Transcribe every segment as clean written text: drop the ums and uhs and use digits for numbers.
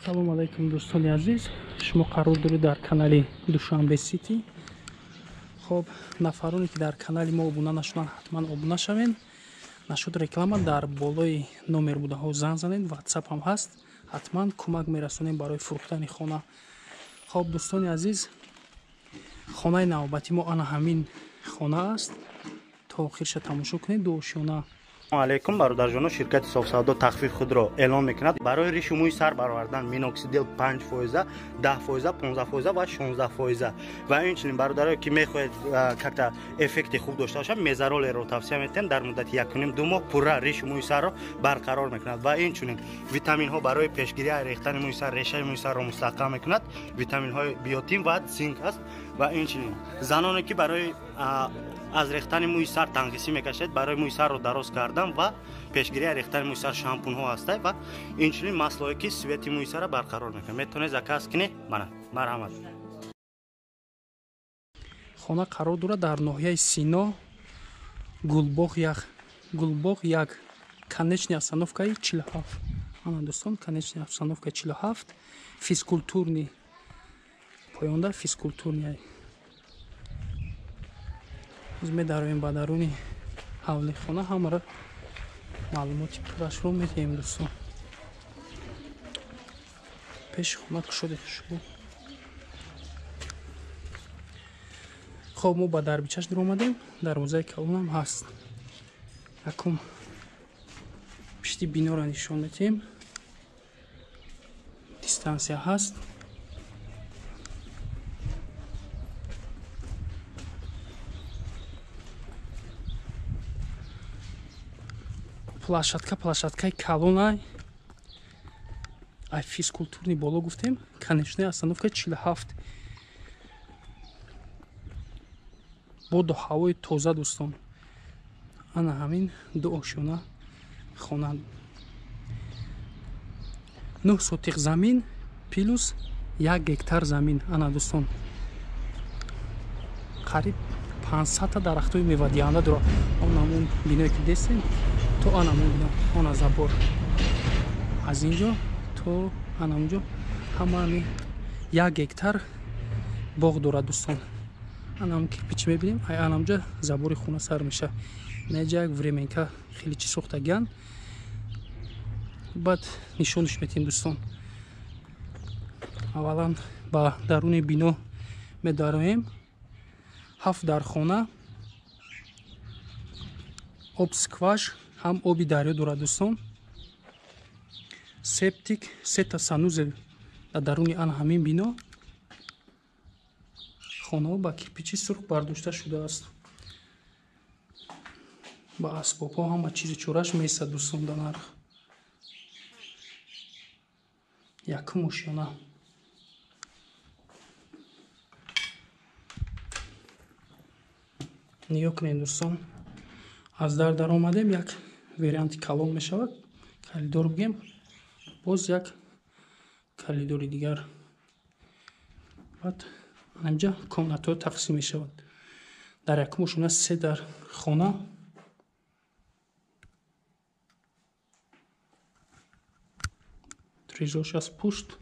Салом алайкум, дӯстони азиз. Шумо қарор доред дар канали Душанбе Сити. Хоб, нафароне ки дар канали мо обуна нашуданд, ҳатман обуна шавед. Нашуд реклама дар болои номер будаҳо занг занед, WhatsApp ҳам ҳаст. Ҳатман кӯмак мерасонем барои фурӯхтани хона. Хоб, дӯстони азиз, хонаи навбати мо ана ҳамин хона аст. То охирша тамошо кунед, ду ошёна. Алейкум, бародарҷоно, ширкати Софсавдо тахфиф худро эълон мекунад. Барои ришу мӯи сар баровардан миноксидил 5%, 10%, 15% ва 16%. Ва инчунин бародарое ки мехоҳед как-то эффекти хуб дошта бошад, мезаролеро тавсия метиҳем. Дар муддати 1,5-2 моҳ пурра ришу мӯи сарро барқарор мекунад. Ва инчунин витаминҳо барои пешгирии аз рехтани мӯи сар, решаи мӯи сарро мустаҳкам мекунад. Витаминҳои биотин ва цинк аст. Ва инчунин заноне ки барои аз рехтани мӯи сар танқисӣ мекашед, барои мӯи сарро дароз кардан ва пешгирии аз рехтани мӯи сар шампунҳо ҳастанд ва инчунин маслое ки свети мӯи сарро барқарор мекунад. Метавонед заказ кунед. Мана, марҳамат. Хона қарор дорад дар ноҳияи Сино, Гулбоғ як, конечная остановкаи 47. Ана дӯстон, конечная остановка 47, физкультурный поёнда физкультурный. Боз медароем ба даруни ҳавли хона, ҳамаро маълумоти пуррашро медиҳем, дӯстон. Пеши хона кушоде хушбӯ. Хоб, мо ба дарбичаш даромадем, дарвозаи калонам ҳаст. Якум пишти биноро нишон медиҳем. Дистансия ҳаст. Площадка, площадкаи калонай. Ай физкультурный боло гуфтем, конечная остановка 47. Боду ҳавои тоза, дӯстон. Ана ҳамин ду ошёна хона. 9 сотиқ замин плюс 1 гектар замин. Ана дӯстон, қариб 500 та дарахтҳои мевадиҳанда дорад. Он ҳамон биное ки дестем, то анамон бино, она забор. Аз инҷо то анамонҷо ҳама ҳамин 1 гектар боғ дорад, дӯстон. Анам кирпич мебинем, ай анамҷа забори хона сар меша. Наҷа як временка хеле чи сохтагиян. Баъд нишонаш метиҳем, дӯстон. Аввалан ба даруни бино медароем. 7 дар хона, об скваж, ҳам оби дарё дорад, дӯстон. Септик, сета санузел дар даруни ан ҳамин бино. Хонаҳо ба кирпичи сурх бардошта шудааст. Ба асбобҳо ҳама чизи чораш месад, дӯстон, дар нарх. Якум ошёна. Нигоҳ кунед, дӯстон. Аз дар даромадем, як варианти калон мешавад. Коридор бигем, боз як коридори дигар. Баъд анҷа комнатҳо тақсим мешавад. Дар якум ошёна 3 дар хона. Трезош аз пушт.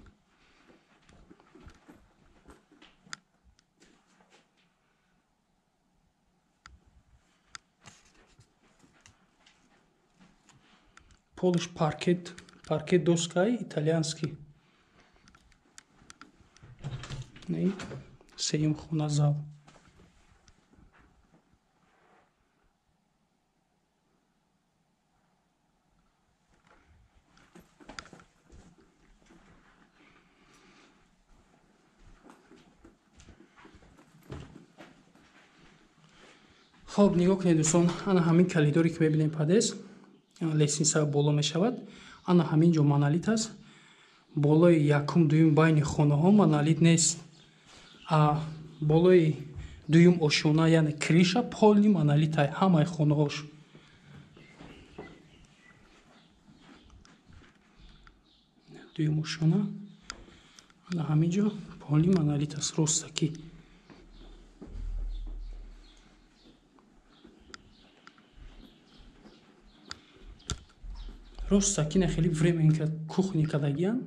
Полиш паркет, паркет доскаи итальянский. Не, сеюм хона зал. Хоб, нигоҳ кунед, дӯстон, ана ҳамин коридоре ки мебинем падес, лестница боло мешавад. Ана ҳамин ҷо монолит аст. Болои якум дуюм байни хонаҳо монолит нест. А болои дуюм ошёна, яъне криша, полни монолит ай ҳамаи хонаҳош. Дуюм ошёна ана ҳамин ҷо полни монолит аст, ростакӣ. Рост сакина хеле временка кухни кадагиян.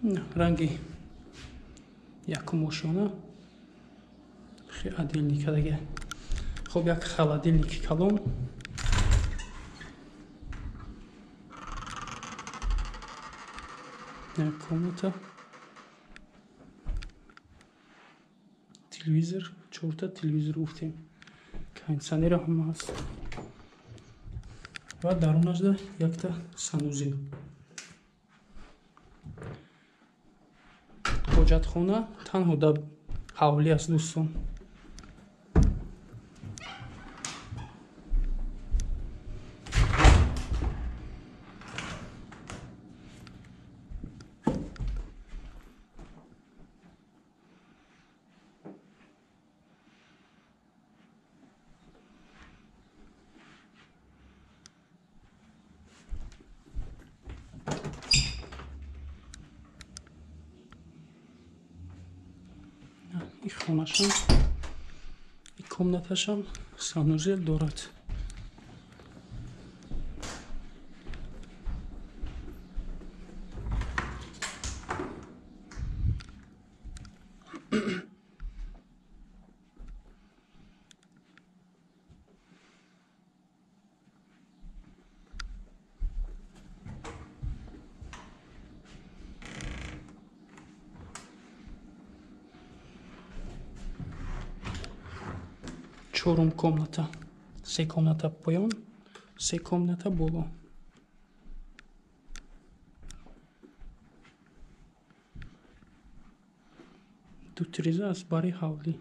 Ранги якум ошёна отдельный кадаге. Хоб, як холодильники калон. Як комната. Телевизор, чорта телевизор гуфтем. Кондиционер ҳам ҳаст. Ва дарунашда якта санузел. Ҳоҷатхона танҳо дар ҳавлӣ аст, дӯстон. Хонашам и комнаташам санузел дорад. Чорум комната, се комната поён, се комната боло. Ду тиреза аз бари ҳавлӣ.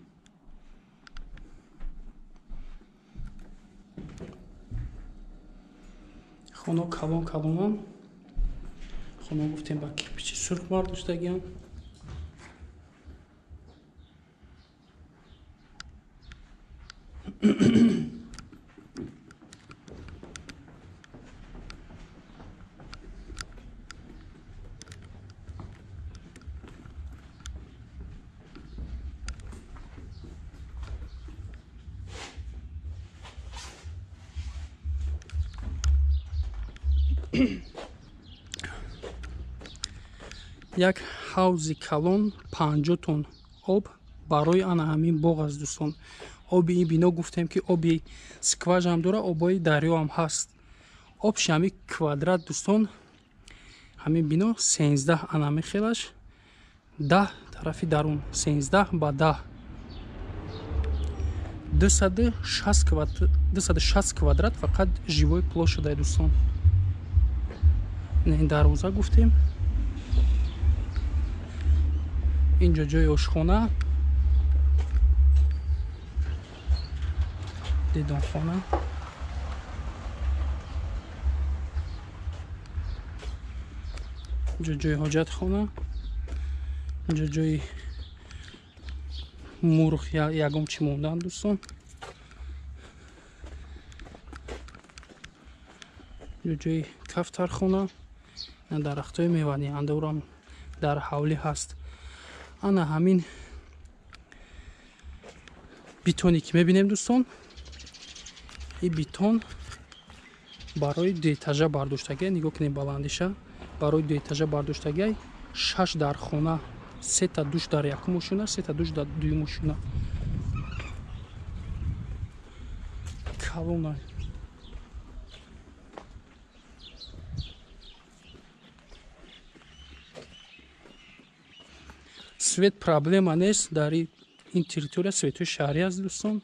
Хона калон калонан. Хона гуфтем ба кирпичи сурх бардоштагиан. Як ҳавзи калон 50 тонн об барои ана ҳамин боғ аст, дӯстон. Оби ин бино гуфтем ки оби скважам дора, обои дарёам ҳаст. Обши ҳамин квадрат, дӯстон, ҳамин бино 13 ана ҳамин хелаш 10 тарафи дарун, 13 ба 10. 260 квадрат фақат живой площадь, дӯстон. Ин дарвоза гуфтем. Инҷо ҷои ошхона, дидонхона. Инҷо ҷои ҳоҷатхона, инҷо ҷои мурғ ягон чӣ мондан, дӯстон. Инҷо ҷои кафтархона, дарахтҳои мевадиҳандаурам дар ҳавлӣ ҳаст. Ана ҳамин битоне ки мебинем, дӯстон, ин битон барои дуэтажа бардоштагиай. Нигоҳ кунем баландиша. Барои дуэтажа бардоштагиай 6 дар хона, 3 душ дар якум ошёна, 3 душ дар дуюм ошёна. Калона. Свет проблема нест дар ин территория, светҳои шаҳрӣ аст, дӯстон.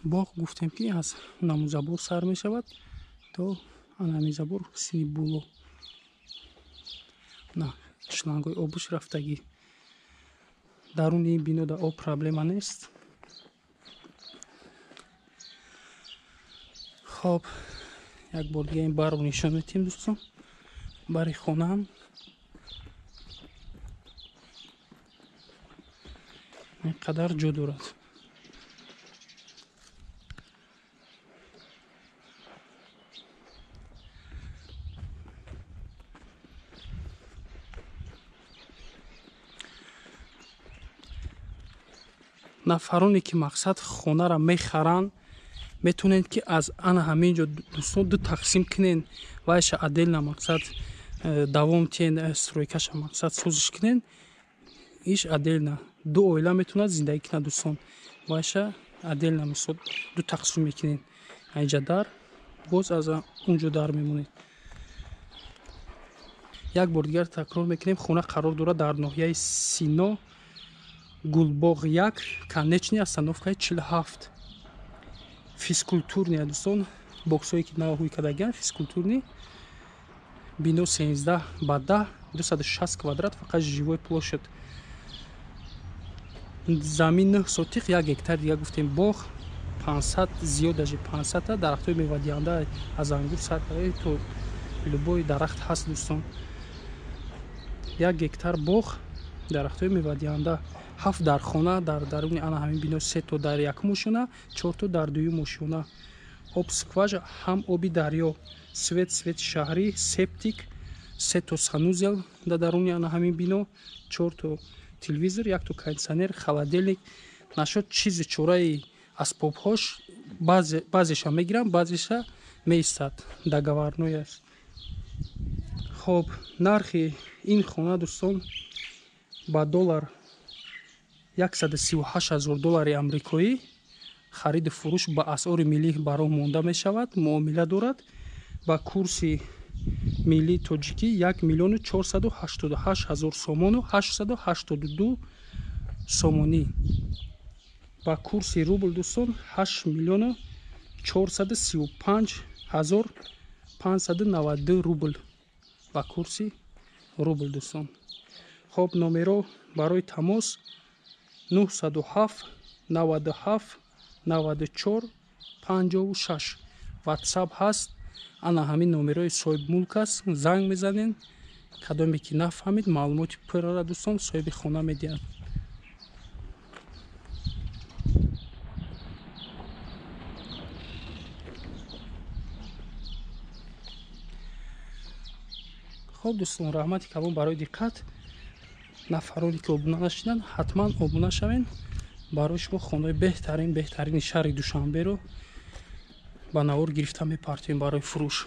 Боғ гуфтем ки аз намузабор сар мешавад то анамизабор сини було. На шлангои обуш рафтагӣ. Даруни ин бино дар об проблема нест. Хоб, як бор дига ин барро нишон медиҳем, дӯстон. Бари хонаам ин қадар ҷо дорад. Нафароне ки мақсад хонаро мехаранд, Метавонед ки аз ана ҳамин ҷо дӯстон ду тақсим кунен, вайша отдельно мақсад давом тиен, стройкаша мақсад созиш кунен, иш отдельно ду оила метавонад зиндагӣ кунад дӯстон. Вайша отдельно мисол ду тақсим мекунен, инҷа дар, боз аз унҷо дар мемонед. Як бор дигар такрор мекунем, хона қарор дорад дар ноҳияи Сино, Гулбоғ 1, конечный остановкаи 47. Физкультурный дӯстон, боксҳое ки нав ҳуй кардагиан физкультурный. Бино 13 ба 10, 260 квадрат фақат живой площадь. Замин 9 сотих, 1 гектар дига гуфтем боғ, 500 зиёд, даже 500 дарахтҳои мевадиҳанда аз ангур сар то любой дарахт ҳаст дӯстон. 1 гектар боғ, дарахтҳои мевадиҳанда, 7 дархона дар даруни ана ҳамин бино, 3 то дар якум ошёна, 4 то дар дуюм ошёна. Об скваж, ҳам оби дарё, свет, свети шаҳрӣ, септик, 3 то санузел дар даруни ана ҳамин бино, 4 то телевизор, 1 то кондитсионер, холодильник. Нашод чизи чораи асбобҳош баъзеша мегирам, баъзеша меистад, договорной аст. Хоб, нархи ин хона дӯстон ба доллар 138 000 доллари амрикоӣ. Хариду фурӯш ба асъори миллӣ ба роҳ монда мешавад, муомила дорад. Ба курси миллии тоҷикӣ 1 488 000 сомону 882 сомонӣ. Ба курси рубл дӯстон 8 435 592 рубл ба курси рубл дӯстон. Хоб, номеро барои тамос 907 97 94 56. WhatsApp ҳаст, ана ҳамин номерои соҳибмулк аст, занг мезанен. Кадоме ки нафаҳмид, маълумоти пурра дӯстон соҳиби хона медиҳад. Хоб дӯстон, раҳмати калон барои диққат. Нафароне ки обуна нашиданд, ҳатман обуна шавен. Барои шумо хонаи беҳтарин, беҳтарини шаҳри Душанберо ба навор гирифта мепартоем барои фурӯш.